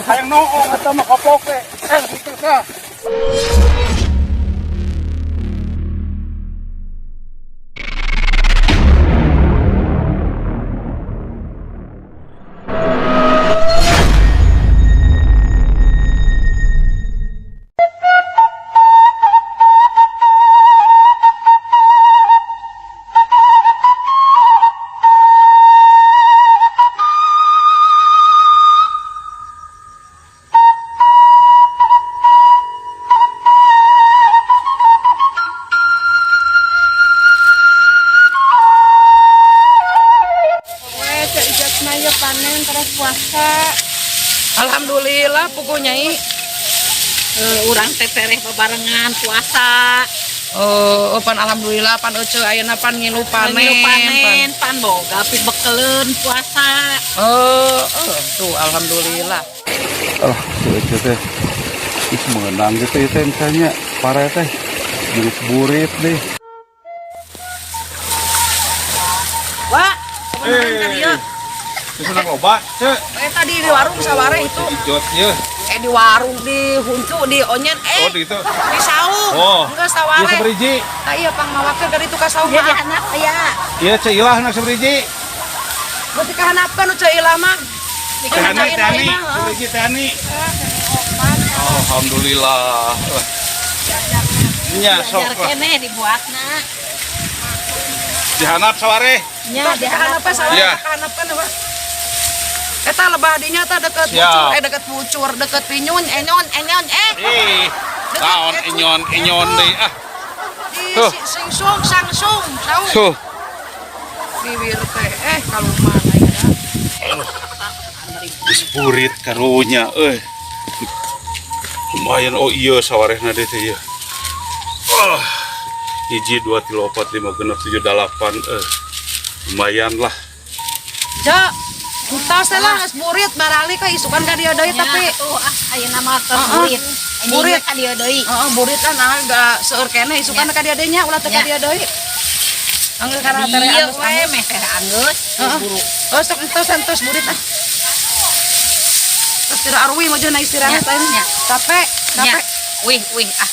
Hayang noong at makapoke. Eh, dito ka. Weh, Cek Ijat mah ya panen terus puasa. Alhamdulillah pokoknya i. Urang teh tereh babarengan puasa. Oh, oh, pan alhamdulillah pan ece ayeuna pan ngilu panen. Ngilu panen, pan boga pibekeleun puasa. Oh, oh, tuh alhamdulillah. Ah, si Ece teh. Ih, menang gitu ya teh misalnya. Pare teh. Jenis burit deh. Wah, kebenaran kan ieu. Senang loba, Cek. Eh tadi di warung saware itu. Ijot ye. Eh di warung di huncu di onyen eh Oh, di itu. di saung. Oh. Enggak Iya saware. seberiji. Tah iya pang mawakeun dari itu ka saung. Iya di anak aya. Iya Cek Ilah anak seberiji. Berarti kahanapkeun nu Ceu Ilah mah. Teh Ani, Teh Ani, seberiji Teh Ani. Alhamdulillah. Nya sok Ajar lah. keneh dibuatna. Dihanap saware. Nya Di kahanapkeun saware Iya. kahanapkeun apa? Eta lebah dinya tah deket Siap. pucur, eh deket pucur, deket pinyun, enyon, enyon, eh. Ih, naon enyon enyon deui ah. Di Tuh. singsung, sangsung, saung. Tuh. Bibir teh, eh kaluman ayeuna. Geus burit karunya euy. Lumayan oh iya sawarehna deui teh ieu. Oh. Hiji, dua, tilu, opat, lima, genep, tujuh, dalapan. Eh, lumayan lah. Cek, entos teh lah geus burit barali ka isukan ka dieu deui tapi tuh ah ayeuna mah keur Heeh. burit. Burit. Anjing ka dieu deui. heeh burit lah nah gak seueur keneh isukan ka dieu deui nya ulah teh ka Nya. dieu deui. Anggeus kana tere Dieu anggeus we anggeus. meh teh anggeus. Heeh. Oh sok entos entos burit ah. Terus tidak arwi mah jeung istirahat Nya, ayeuna. nya. Capek, Nya. capek. Wih, wih ah.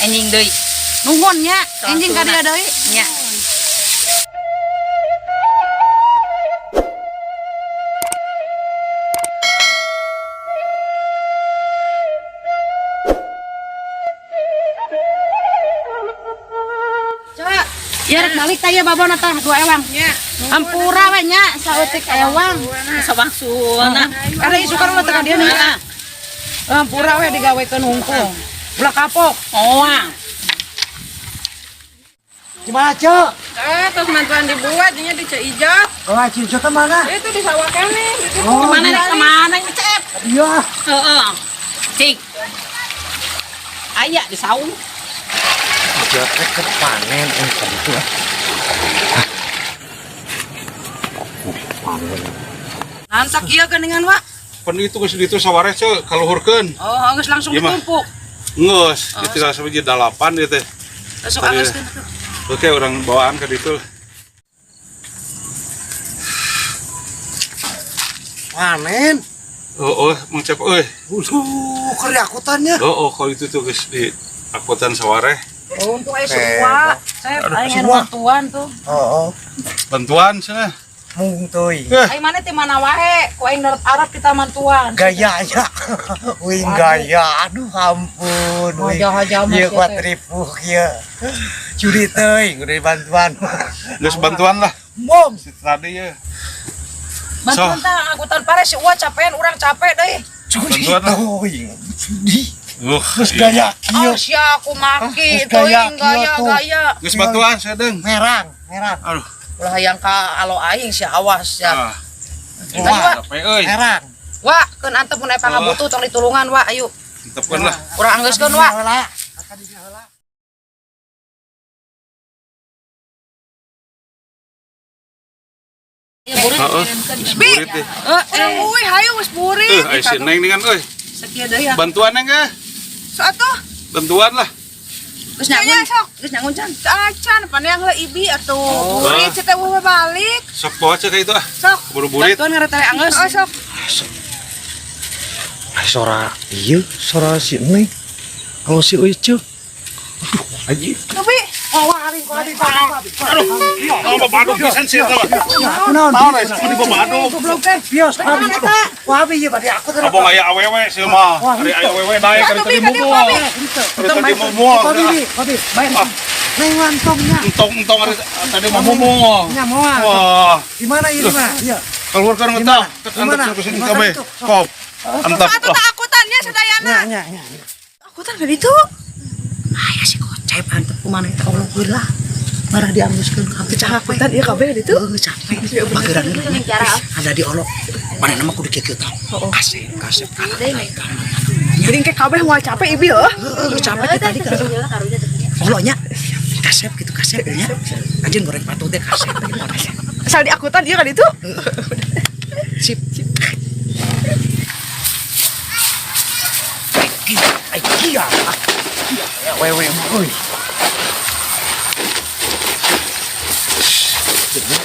Anjing deui. Nuhun nya, enjing ka dieu deui. Nya. Cek, ya rek balik tah ieu babona tah dua ewang. Nya. Ampura we nya saeutik ewang. Sawangsulna. Ada isukan ulah teh ka dieu nih. Ampura we digawekeun hungkul. Ulah kapok. Moal. Gimana, Cek? Eh, terus mantuan dibuat, dinya di Cek Ijat. Oh, Cek kemana? Itu di sawah keneh. Itu Oh, Kemana nih kemana ini Cep? Iya. Heeh. Cik. Aya di saung. Cek kepanen eh itu ah. Nansak ieu geuningan wa. Pan itu geus ditu sawareh ceu kaluhurkeun. Oh, geus langsung Iya, mah. ditumpuk. Geus, oh, tinggal sabiji dalapan ieu teh. Besok Tadi- anggeuskeun tuh. Oke, orang bawaan ke ditu. Panen. Oh, oh, Mang Cep euy. Keriakutannya. Oh, oh, kalau itu tuh geus di angkutan sawareh. Oh, untung aya semua. Saya aing Semua. bantuan tuh. Oh, oh. Bantuan cenah. Mung teuing. Eh, Aing mana teh mana wae, ku aing darat Arab kita mantuan. Gayanya. Wing gaya. Aduh ampun. Wing. Haja-haja mah Ieu sia kuat teh. ripuh ieu. Curi teuing udah bantuan. geus bantuan lah. Mom. Si tadi ya. Bantuan So. tah angkutan pare si Uwa capean urang capek deui. Curi Bantuan lah. teuing. Curi. Terus iya. gaya Oh, kieu. sia aku maki Ah, geus gaya teuing gaya kieu tuh. gaya. Geus bantuan sedeng. Merang, merang. Aduh. Ulah hayang ka alo aing sia awas sia. Ah, Tadi wa, capek euy. Merang. wa keun antep mun aya pangabutuh tong ditulungan wa ayo. Antepkeun lah. Urang anggeuskeun wa. Heula. Heeh. Geus burit deh. Eh, Wih, hayu geus burit. Eh, ai si Neng dengan euy. Sakieu deui ya. Bantuan Neng eh. So atuh, Bantuan lah. Geus nyangun. Nya, sok. Geus nyangun can. acan pan yang heula ibi atuh. Burit oh. Teh eueuh balik. Sok bawa cek itu ah. Sok. Keburu burit. Bantuan ngaretele anggeus. Oh, sok. Ah, sora iya, sora si Neng. Kalau si Ucu. Aduh, aji. Tuh, Bi. Oh, aing ku abi, ku abi. Aduh, oh, badog pisan sih eta mah. Naon? Naon eh, di badog. Goblok teh. Bios, abi. Ku abi ieu bade aku teh. Abong aya awewe sih mah. Ari aya awewe daek ari tadi mumul. Ari tadi mumul. Ku abi, Bi, ku abi. Bae. Neng wantongnya. Entong-entong ari tadi mah mumul. Nya moal. Wah, Di mana ieu di mana? Iya. keluarkan Di eta. mana? Di mana? Antep Di mana kabeh. itu? Kop. Antep. Atuh tak akutannya sadayana. Nya nya nya. Akutan ka ditu. Aya si Kocep antep kumaha eta Allah heula. Marah dianguskeun kabeh. Akutan ieu kabeh ditu. Heuh capek. Bageran heula nya. Ada di olok. Manehna mah kudu kieu tah. Kasep, kasep kalah. Jadi engke kabeh moal capek ibi heuh. Heuh capek teh tadi kan. Oloknya kasep gitu kasep nya. Anjeun goreng patu teh kasep gitu. Asal diakutan ieu ka ditu. Sip, sip. Ai kia. Kia wewe mah euy.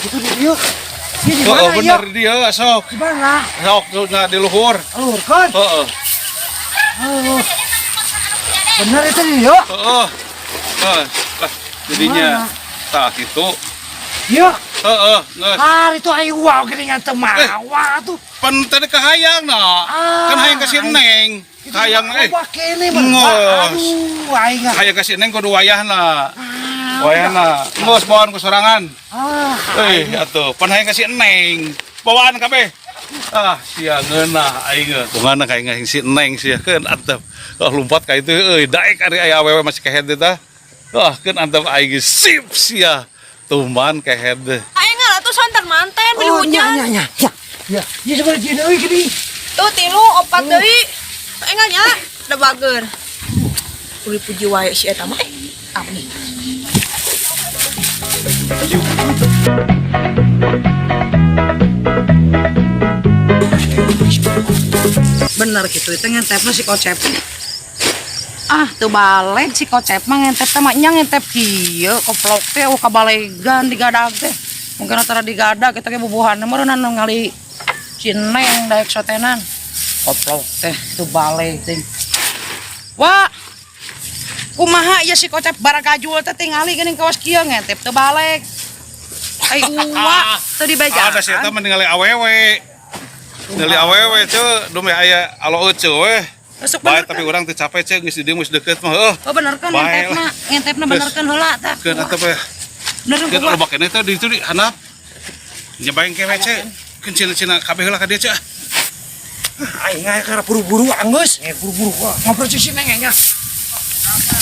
Itu di dieu. Ieu di Oh, mana ieu? bener dia sok. Di mana? Sok tuh nah, di luhur. Luhurkeun. Heeh. Oh. Bener itu di dieu. Heeh. Heeh. Lah, jadinya tak gitu. Ieu. Heeh, geus. Ah, itu aing wow geuningan teu mawa tuh. Pan tadi kahayang nah. Ah, Kan hayang ka si Neng. Hayang eh. Wah kene mah. Ngos. Aduh, aing ah. Hayang ka si Neng kudu wayahna. Wayahna. Geus bawaan ku sorangan. Ah, Eh, atuh pan hayang ka si Neng. Bawaan kabeh. Ah, sia ngeunah aing. Kungana ka aing si Neng sia keun antep. Ah, lompat ka itu euy, daek ari aya awewe masih kehed teh tah. Ah, keun antep aing sip sia. Tuman kehed. Aing atuh sonten manten beli oh, nya hujan. nya nya. Ya. Ya, ieu sabaraha jeung euy geuning. Tuh tilu opat deui. Enggal nya da bager. Uli puji wae si eta mah. Eh, amin. Bener gitu itu ngentepna si Kocep. Ah, teu balik si Kocep mah ngentep teh mah nya ngentep kieu koplok teh eueuh kabalegan digadag teh. Mungkin antara digadag kita ge bubuhan meureunna ningali si Neng daek sotenan. Koplok teh teu balik teh. Wah, kumaha ieu si Kocep baragajul teh tingali geuning kawas kieu ngentep teu balik. Ai uwa teu dibejaan. Ada si eta mah ningali awewe. Ningali awewe ceu, dumeh aya alo euceu we. Sok Bae bener tapi kan? urang teu capek ceu geus di dieu geus deukeut mah heuh. Oh bener kan Bae ngentepna, lah. ngentepna bener kan heula tah. Keun antep we. Bener Keun kumaha? loba keneh teh di ditu di handap. Nya bae engke we ceu. Keun cina-cina kabeh heula ka dieu ceu. Aing aya kana buru-buru anggeus. Eh buru-buru kok. Ngobrol si Neng nya.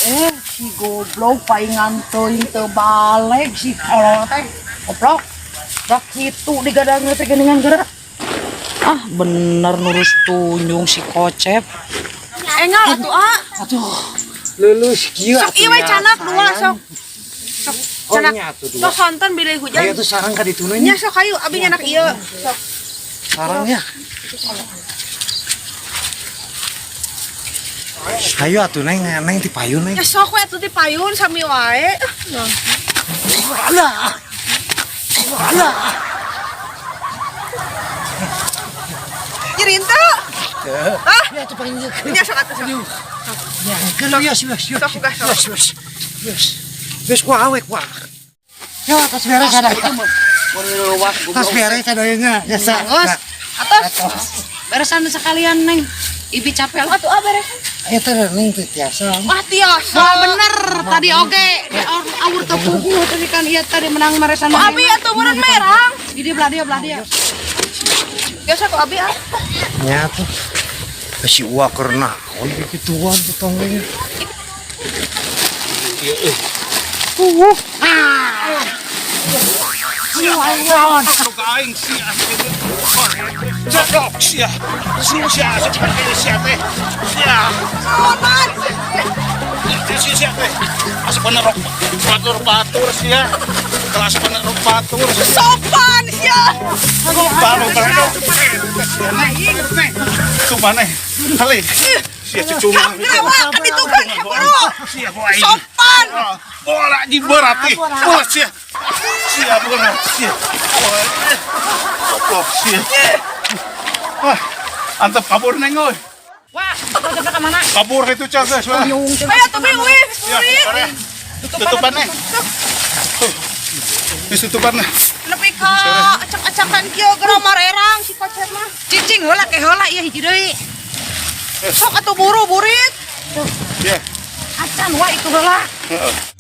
Eh, si goblok paingan teuing teu balik si kolol teh. Goblok. Dak kitu digadangna teh geuningan geura. Ah, bener nurus tunjung si Kocep. Enggal atuh ah. Aduh. Lulus kieu Sok ieu we canak dua sok. Sok Oh, canak. nya atuh dua. Sok sonten bilih hujan. Ayo tuh sarang ka ditu Nya nya. sok hayu abi nyanak ieu. Sok. Sarangnya. Ayo atuh Neng, Neng ti payun Neng. Nya sok we atuh di payun sami wae. Ah, nah. Alah. Alah. Nyeri henteu? Hah? Ya atuh panggil. Nya sok atuh sok. Ya, keun yos yos yos. Sok, buka, sok. Yos yos. Yos. Yos ku awe ku. Ya, tos beres ada. Tos beres ada nya. Ya sa. Geus, Atos. beresan sekalian Neng. Ibi capek lah. Atuh ah beresan. Ayo teh Neng teh tiasa. Wah tiasa. Wah bener tadi oge di awur teu puguh tadi kan ieu tadi menang meresan. Ku abi atuh meureun merang. Di dia belah dia belah dia. Biasa ku abi ah. Nya tuh. Si uwa keur naon gituan tuh tongnya. Ieu euy. Aduh ka aing sia. Cok sia. Sia sia sia teh. Sia. Sopan. Sia sia teh. Asup rok batur batur sia. Kelas rok batur. Sopan sia. Baru baru. Tuh mana? Hale. Sia cucungan. Kenapa kan itu kan buru. Sia ku aing. Sopan. Bola di berat ih. Bola sia. Sia berat sia. Goblok sia. Wah, antep kabur neng euy. Wah, kocepna ka mana? Kabur itu cah geus wah. Nyung teh. Ayo tuh bi uih, Ya, burit. sore. Tutupan nih. Geus tutupan nih. Nepi ka acak-acakan kieu geura marerang si kocep mah. Cicing heula ke heula ieu hiji deui. Sok atuh buru burit. Ya. Acan wah itu heula. Heeh.